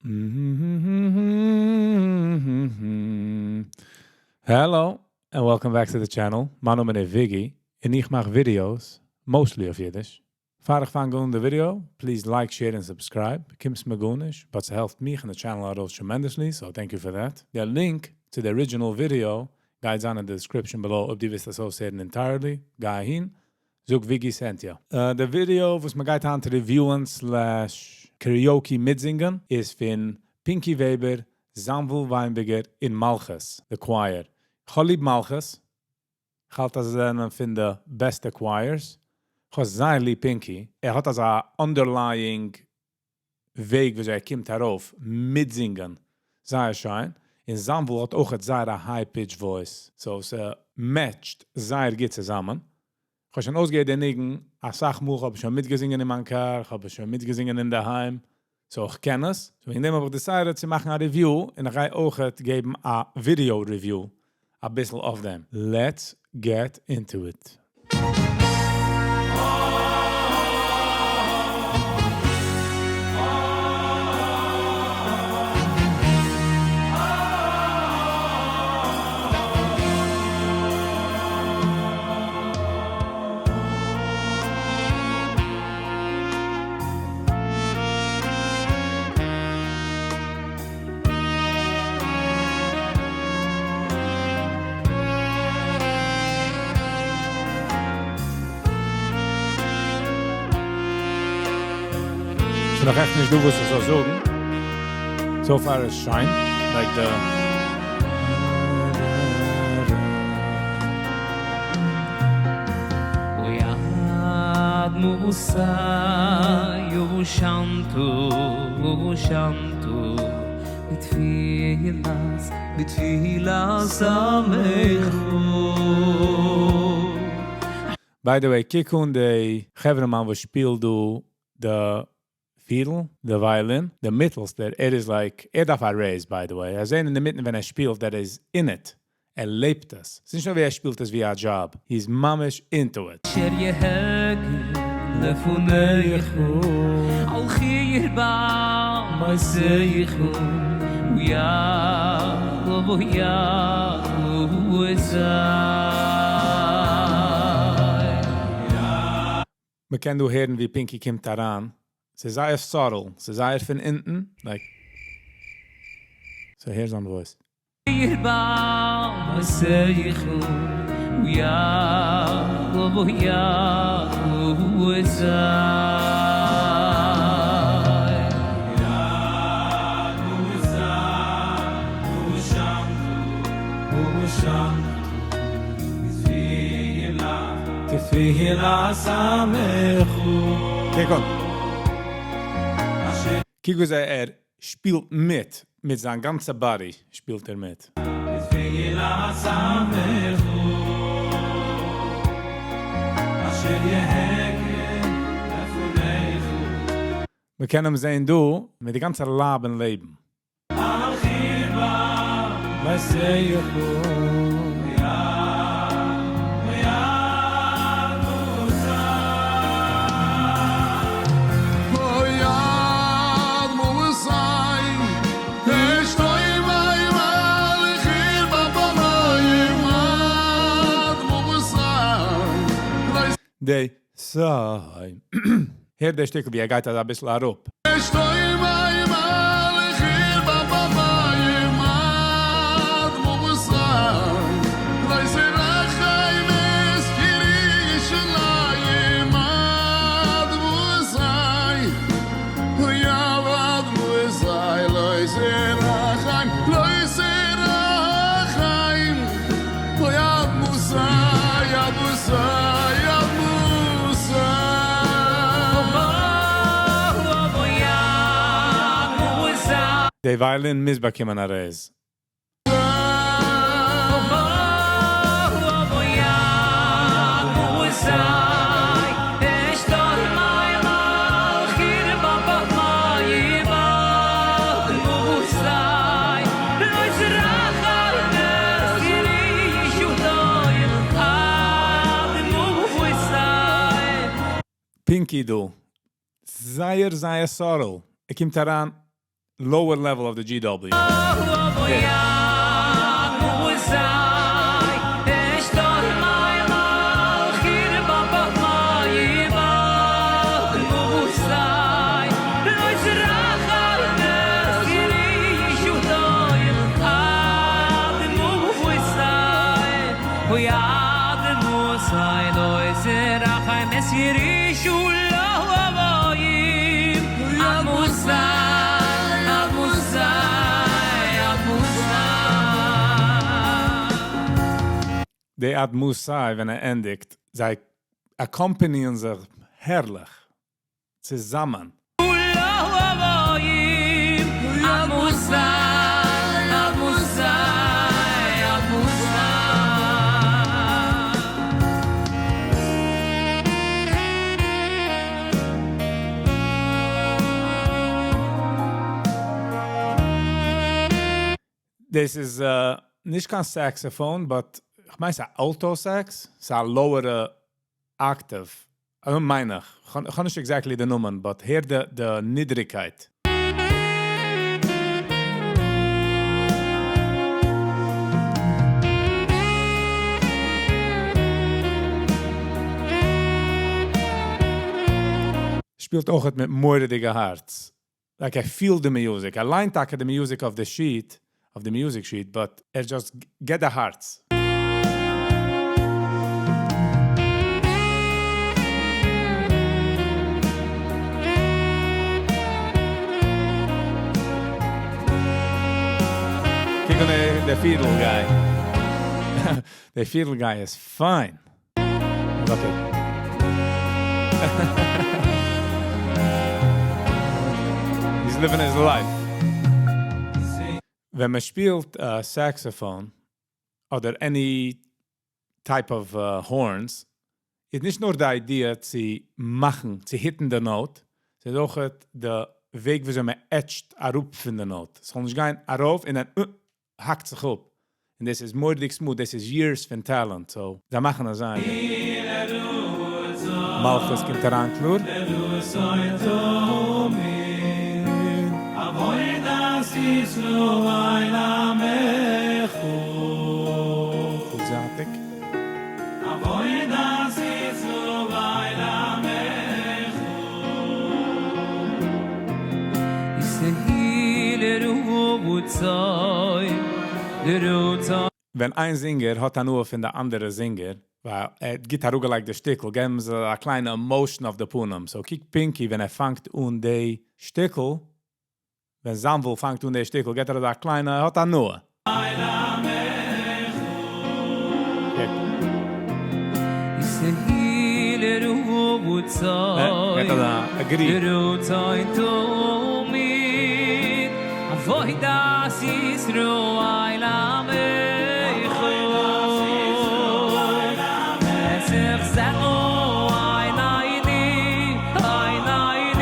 Hello and welcome back to the channel. מיין נאמען איז Viggy און איך מאך videos, mostly אויף אידיש. פאר איך פאנג אן די video, please like, share and subscribe. קומסט מיר גארנישט, but ס'העלפט מיך און די channel ארויס tremendously, so thank you for that. דער link צו די original video גייט זיין אין די description below אויב דו ווילסט עס אויסהערן entirely. גיי אהין, זאג Viggy sent ya. די video וואס מ'גייט היינט review ען slash karaoke מיטזינגען איז פון Pinky Weber, Zanvil Weinberger און מלכות, די choir. איך האב ליב מלכות, איך האלט אז זיי זענען פון די בעסטע choirs. איך האב זייער ליב Pinky, ער האט אזא underlying וועג וויאזוי ער קומט ארויף מיטזינגען זייער שיין, און Zanvil האט אויך זייער א high pitch voice, so ס' match ט זייער גוט צוזאמען. איך האב שוין אויסגעהערט די ניגון אסאך מאל, איך האב שוין מיטגעזינגען אין מיין קאר, איך האב שוין מיטגעזינגען אינדערהיים, so איך קען עס. So וועגן דעם האב איך decided צו מאכן א review, און איך גיי אויך געבן א video review אביסל אויף דעם. Let's get into it. ס'איז נאך עכט נישט דא וואס איך זאל זאגן. So far איז שיין. Like the. ויד מוסא יושנתו ושנתו בתפילת בתפילת סמכו. By the way, קוק אן די חברה'מאן וואס שפילט דא די fiddle, די violin, די מיטלסטער, ער איז like, ער דארף א raise by the way. ער זעהן אינמיטן ווען ער שפילט, ער איז in it. ער לעבט עס. ס'איז נישט נאר ווי ער שפילט עס ווי א job. He איז ממש into it. אשר יהגה לפניך על חרבה מעשיך ויעקב יעוז. מ'קען דא הערן ווי Pinky קומט אריין. ס'איז זייער subtle. ס'איז זייער פון אונטן. Like. So here's on voice. חרבה מעשיך ויעקב יעוז. קוק אן. קוק וויאזוי ער שפילט מיט, מיט זיין גאנצע body שפילט ער מיט. מ'קען אים זען דא מיט די גאנצע לייב און לעבן. די סיי. הער די שטיקל ווי ער גייט אזא ביסל אראפ. די violin מוז באקומען א raise. Pinky דא. זייער זייער subtle. ער קומט אריין. lower level of the GW. די עד מתי ווען ער ענדיגט, זיי accompany ען זיך הערליך צוזאמען. דאס איז נישט קיין saxophone, but איך מיין ס'איז א alto sax, ס'איז א lower octave. מיין איך. איך האב נישט exactly די נאמען, but הער די נידריגקייט. שפילט אויך מיט מורא'דיגע הארץ. Like I feel the music. ער ליינט טאקע the music אויף the sheet, אויף the music sheet, but ער just get the הארץ. קוק אן די fiddle guy. די fiddle guy איז fine. Okay. He's living his life. ווען מען שפילט saxophone אדער any type of horns, איז נישט נאר די idea צו מאכן, צו hit ן די note, ס'איז אויך די וועג וויאזוי מען edge ט אראפ פון די note. ס'זאל נישט גיין ארויף און דאן האקט זיך אפ. און דאס איז מורא'דיג smooth, דאס איז years פון talent. So, זיי מאכן אזא. מלכות קומט אריין קלאר. גוט זייטיג. ווען איין singer האט הנאה פון די אנדערע singer, ווייל ער גיט אראפגעלייגט די שטיקל, געבן זיי א קליינע emotion אויף די פנים. So קוק פינקי, ווען ער פאנגט אן די שטיקל, ווען זאנוויל פאנגט אן די שטיקל, גיט ער אזא קליינע, ער האט הנאה. קוק. גיט ער א agree. עבודת ישראל עמך אסך זהו עינייני עינייני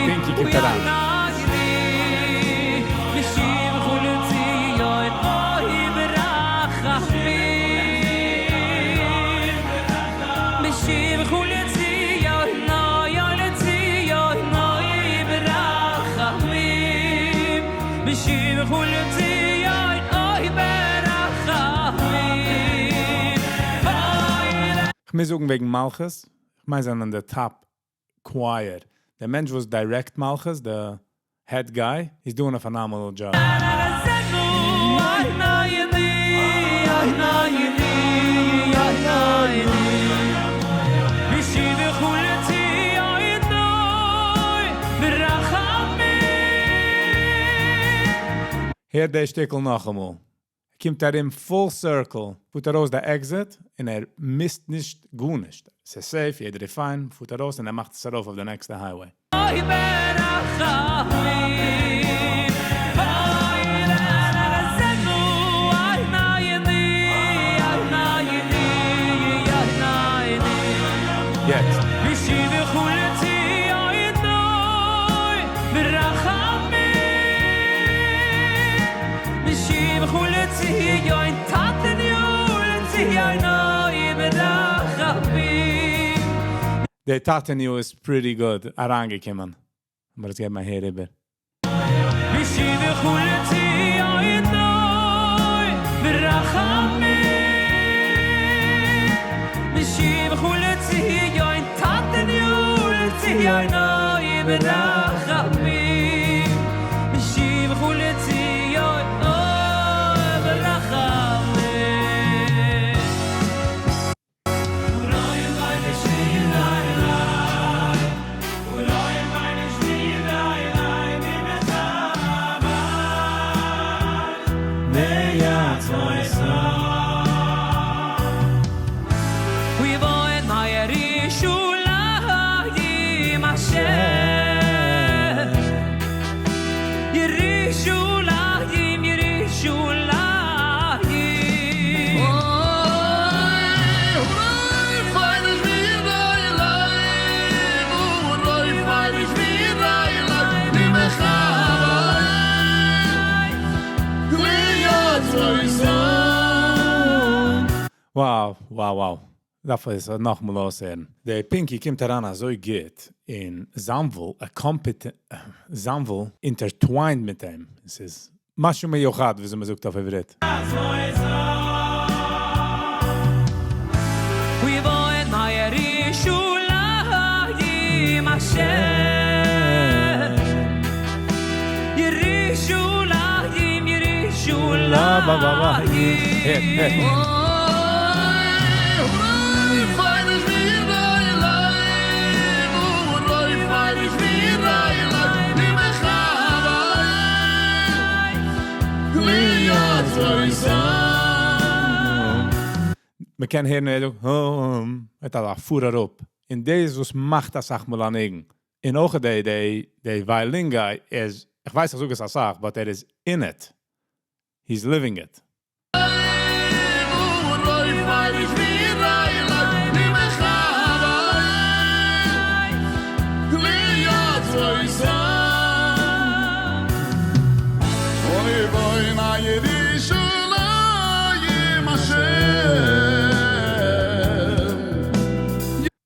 פינקי קומט אריין. משיב חולצי אוי ברחמים משיב חולצי אוי לצי אוי ברחמים משיב חולצי אוי ברחמים. איך מוז זאגן וועגן מלכות, איך מיין זיי זענען די top choir. דער מענטש וואס direct מלכות, the head guy, he's doing a phenomenal job. הער די שטיקל נאכאמאל. ער קומט ארום full circle, פארט ארויס די exit, און ער miss ט נישט גארנישט. ס'איז safe, יעדער איז fine, פארט ארויס און ער מאכט עס ארויף אויף די next highway. יעצט. די טאטעניו איז pretty good אריינגעקומען. אבער עס געבט מיר הער איבער. ברחמים משיבך לציון אוי ברחמים Wow, wow, wow. דארף עס נאכאמאל אויסהערן. דער Pinky קומט אריין אזוי גוט און Zanvel, א Zanvel intertwined מיט אים. עס איז משהו מיוחד, ווי מען זאגט אויף עברית. We voen Yerushalayim Hashem Yerushalayim Yerushalayim. מען קען הערן, ער האט א פור אראפ. און דאס וואס מאכט דאס אמאל א ניגון. און אויך די violin guy איז, איך ווייס, איך זאג עס אסאך, but ער איז in it. He's living it.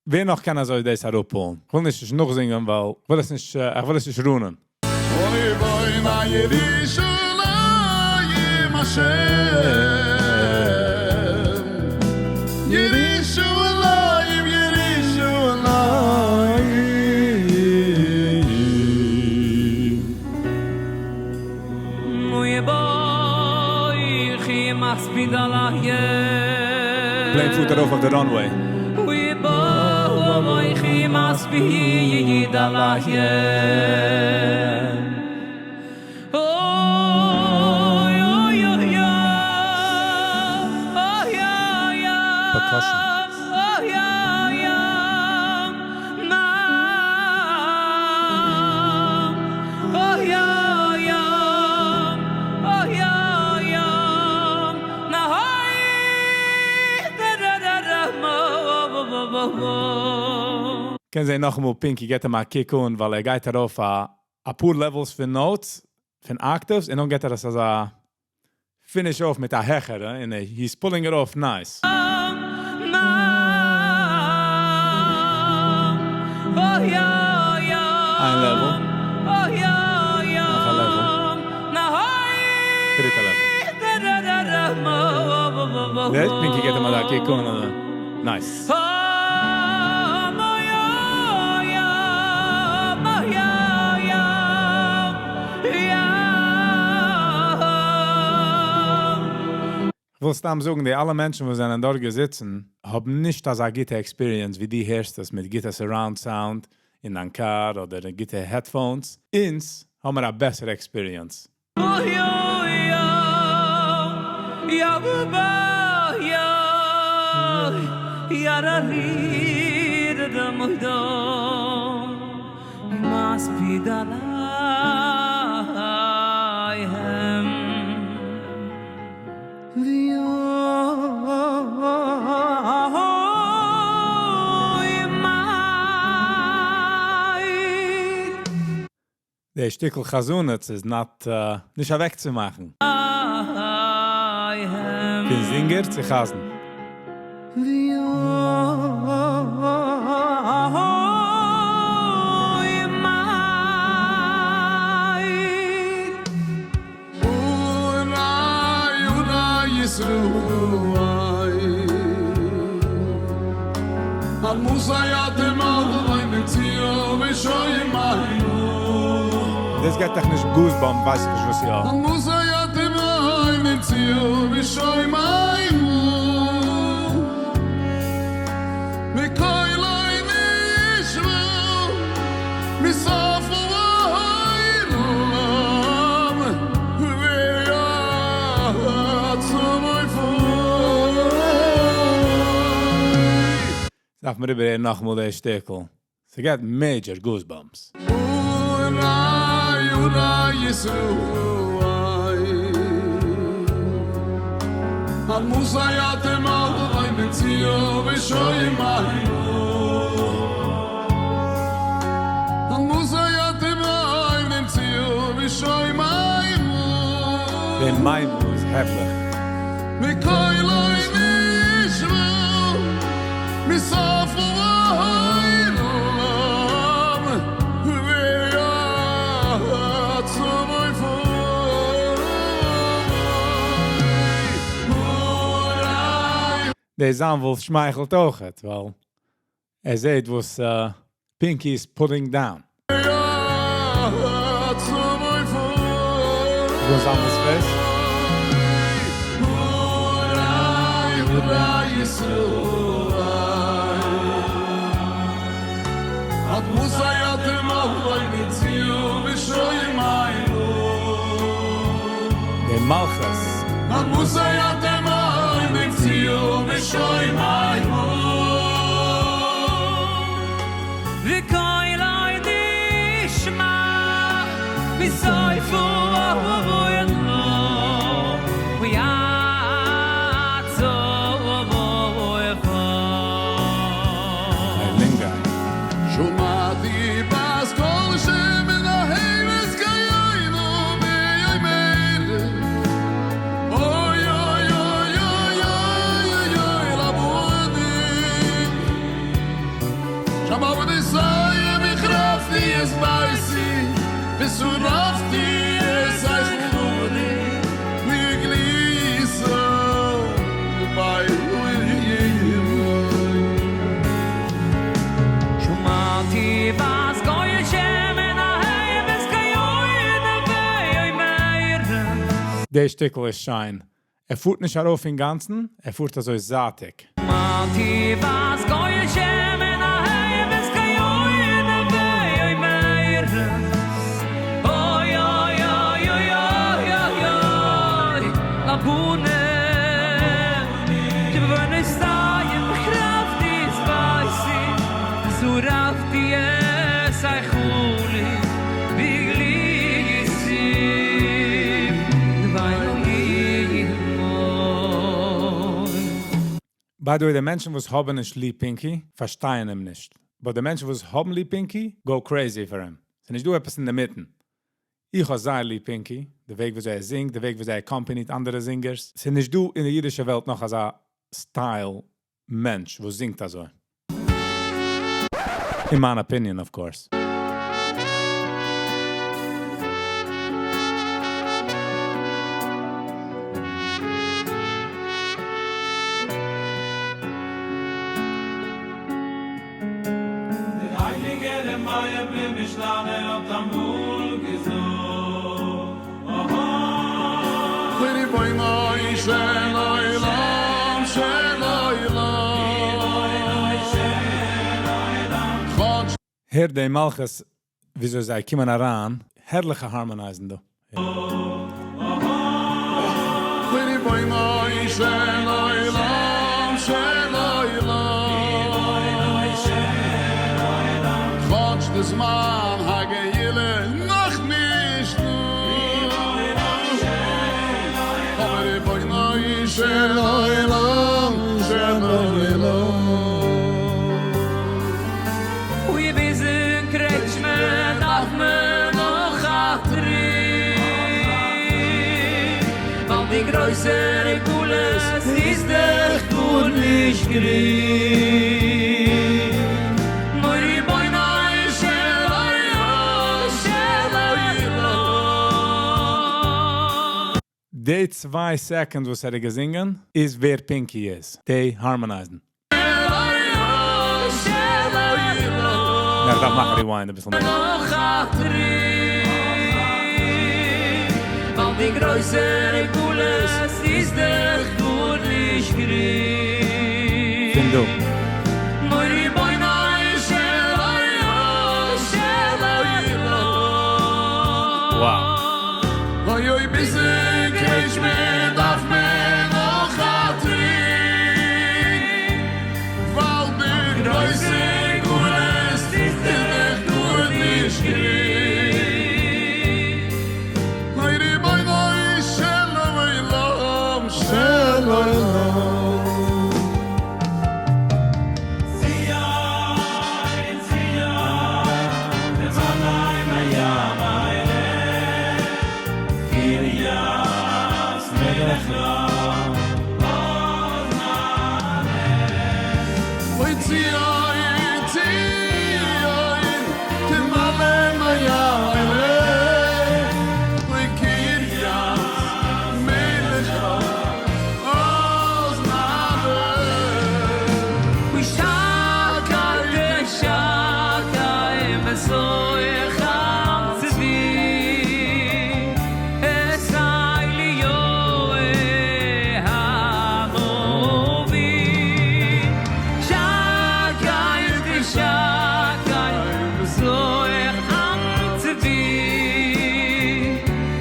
ווער נאך קען אזוי דאס אראפהאלן? איך וויל נישט נאך זינגען, ווייל איך וויל עס נישט ruin ען. אוי בוי נא ירושלים השם ירושלים ירושלים. מוי בוי khi מספיד עליי. Plane פארט ארויף אויף the runway. We boy khi מספיד עליי. אוי אוי אוי אוי אוי. Percussion. אוי אוי מה אוי אוי אוי אוי na hoy da da da da mo bo bo bo. קען זען נאכאמאל Pinky געט אים א kick אן, ווייל ער גייט ארויף א פאר levels פון notes, פון octaves, און דאן גייט ער דאס אלס א finish off מיט א העכערע, און he's pulling it off nice. מה אוי אוי. איין level. אוי אוי. נאך א level. na hoy דריטע level. da da da da mo bo bo bo. דער Pinky געט אים א kick אן, nice. Oh, mo yo yo, mo yo yo, ya. איך וויל סתם זאגן, די אלע מענטשן, וואס זענען דארט געזיצן, האבן נישט אזא גוטע experience, ווי דו הערסט עס מיט גוטע surround sound אין דיין car אדער גוטע headphones. אונז האבן מיר א בעסערע experience. Oh, yo, yo, ya, ba, ya, ya, ra, ri, da, da, mo, do, מספיד עליהם. ויאוי מאי. דער שטיקל חזנות איז not, נישט אוועקצומאכן. פון singer צו חזן. ויאוי מאי. אולי אולי ישראל על מוסא יתם אוי מציו. דאס געט דיך נישט goosebumps, ווייס איך נישט וואס יא. דארף מען איבערהערן נאכאמאל די שטיקל. ס'געט major goosebumps. אולי אולי ישראל על מוסי אתם אוי מציאו ושוי על מוסי אתם אוי מציאו ושוי די מיימל איז הערליך. מכל אוי נשמע מסוף העולם ויעצום אוי דער זאנוויל שמייכלט אויך, ווייל ער זעט, וואס Pinky is putting down. ויעצום אוי וואס זאנוויל's face? אולי אולי ישראל את מוסי אתם אוי מציאו ושוי מיימו דער מלכות. את מוסי אתם אוי מציאו ושוי מיימו וקוי לא נשמע מסוף העולם ויעצור Hey, Lingai. שמעתי בת קול שמנהמת כינו ויאמר אוי אוי אוי אוי אוי אוי לבודי שמעתי סאי וחרפתי את ביתי ושרפתי את היכלי והגליתי ביי. שמעתי בת קול שמנהמת כינו ויאמר דער שטיקל איז שיין. ער פארט נישט ארויף אינגאנצן, ער פארט אזוי זייטיג. שמעתי בת קול שמנהמת כינו ויאמר אוי אוי אוי אוי אוי אוי אוי לבונה שבנשתיים חרבתי ספייסי שרפתי את היכלי והגליתי דביינו ימוי. By the way, די מענטשן, וואס האבן נישט ליב Pinky, פארשטייען אים נישט. But די מענטשן, וואס האבן ליב Pinky, go crazy פאר אים. ס'איז נישט דא עפעס אין דער מיטן. איך האב זייער ליב Pinky, דער וועג, ווי ער זינגט, דער וועג, ווי ער accompanied אנדערע singers. ס'איז נישט דא אין דער אידישער וועלט נאך אזא style מענטש, וואס זינגט אזוי. In my opinion, of course. דער הייליגער ר' מאיר פרעמישלאנער האט אמאל געזאגט, ריבונו של עולם, של עולם. כאטש הער די מלכות, וויאזוי זיי קומען אריין, הערליכע harmonizing דא. ריבונו של עולם, של עולם. כאטש דער זמן הגאולה נאך נישט דא. אבער ריבונו של עולם, של עולם. אוי ביז אין קרעטשמע דארף מען נאך א טריט ווייל די גרויסע גלות איז דאך גארנישט גרינג מוי ריבונו של עולם, של עולם. די 2 seconds וואס ער געזינגען, איז ווער Pinky איז. They harmonizing. של עולם. איך דארף מאכן rewind א ביסל מער. נאך א טריט, ווייל די גרויסע גלות איז דאך גארנישט גרינג. פון דא. מוי ריבונו של עולם, של עולם. Wow. אוי אוי ביזן קרעטשמע דארף מען נאך א טריט, ווייל די גרויסע גלות איז דאך גארנישט גרינג. אוי ריבונו של עולם, של עולם. ציון, ציון, תמלא מים קרית מלך רב עוז נעלה. אוי ציון, ציון, תמלא מים אוי קרית מלך רב עוז נעלה. אוי שקי תשקי בתוך עם צבי את אליהו הנביא שקי תשקי בתוך עם צבי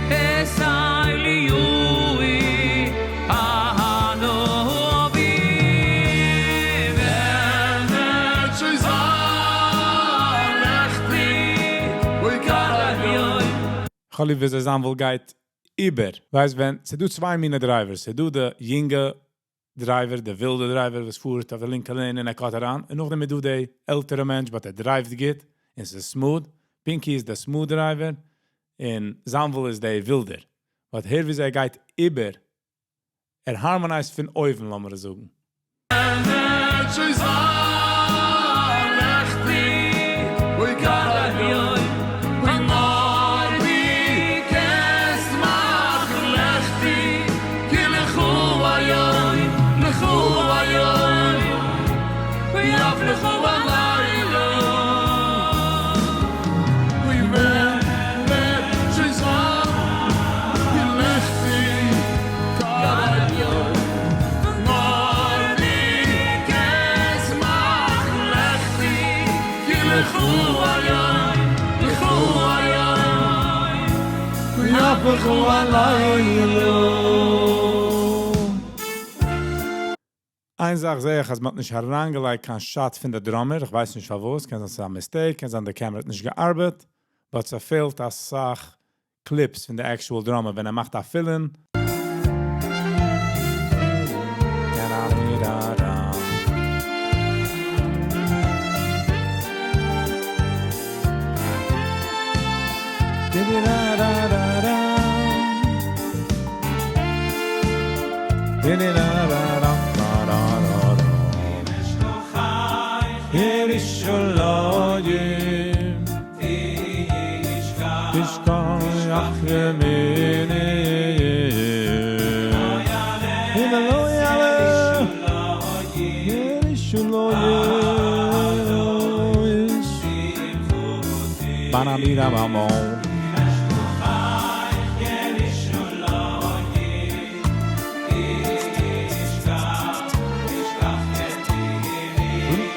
את אליהו הנביא ווען וועט שוין זיין לעכטיג, אוי קרב. איך ליב ווי זאנוויל גייט איבער. ווייסט ווען, ס'דא צוויי מיני drivers. ס'דא די יונגע driver, די ווילדע driver, וואס פארט אויף די לינקע lane און ער cut אריין. און נאכדעם איז דא די עלטערע מענטש, but ער drive ט גוט, און ס'איז smooth. Pinky איז דער smooth driver און זאנוויל איז דער ווילדער. But הער ווי ער גייט איבער. ער harmonize פון אויבן, לאמיר זאגן. וועט שוין זיין לעכטיג, אוי קרב, אוי נאר דו קענסט מאכן לעכטיג, כי לכו היום, לכו היום, ואף לכו בלילה. אוי ווען וועט שוין זיין לעכטיג, קרב, נאר דו קענסט מאכן לעכטיג, כי לכו היום, לכו היום, ואף לכו הלילה. איין זאך זע איך, אז מ'האט נישט אריינגעלייגט קיין shot פון די drummer. איך ווייס נישט פארוואס, קען זיין ס'איז א mistake, קען זיין די camera האט נישט געארבעט. But ס'פעלט א סאך clips פון די actual drummer, ווען ער מאכט א fill-in. ירושלים תשכח ימיני אם לא יעלה ירושלים Ba-da-dee-da-ba-mo.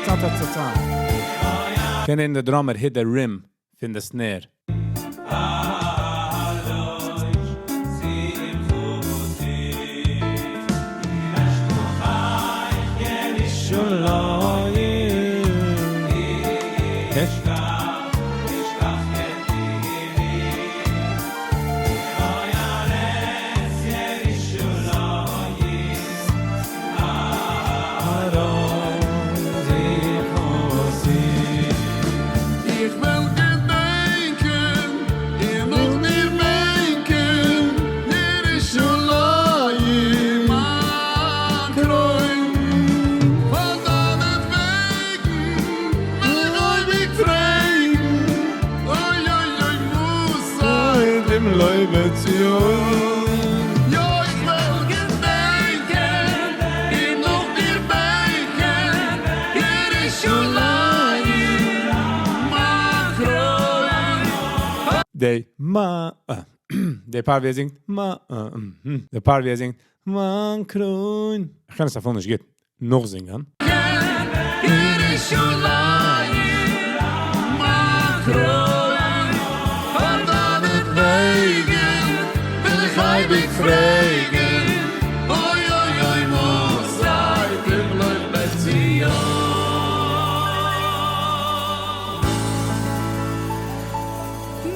Ta ta ta ta. קען הערן די drummer hit the rim פון די snare. איך וויל געדענקען, און נאך מער בענקען, ירושלים, מיין קרוין. פון דיינעטוועגן וועל איך אייביג פרעגן, אוי, אוי, אוי, וואס זיין דעם לויבע ציון. יא, איך וויל געדענקען, און נאך דיר בענקען, ירושלים, מיין די מא, די part ווי ער זינגט, מא, די part ווי ער זינגט, מיין קרוין. איך קען עס אפילו נישט גוט נאכזינגען. ירושלים, מיין קרוין, פאר דיינעטוועגן, וויל איך אייביג פרעגן, אוי אוי אוי וואס זייט תמלוך בציון.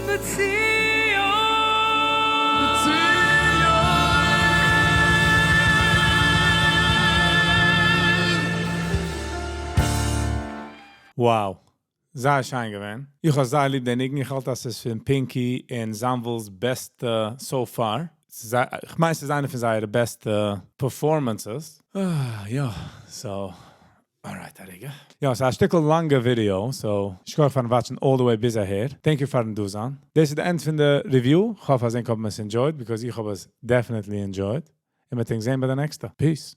בציון. בציון. Wow. זייער שיין געווען. איך האב זייער ליב דעם ניגון. איך האלט, דאס איז פון Pinky און Zanvil's בעסטע so far. איך מיין, עס איז איינע פון זייערע בעסטע performances. אה, יא, so. Alright, א רגע. יא, ס'איז א שטיקל לאנגע video, so שכוח פארן watch'ן all the way ביז אהער. Thank you פארן דא זיין. דאס איז the end פון די review. איך האף, אז איר האט עס enjoyed, because איך האב עס definitely enjoyed. און מיר זעען זיך ביי די נעקסטע. Peace.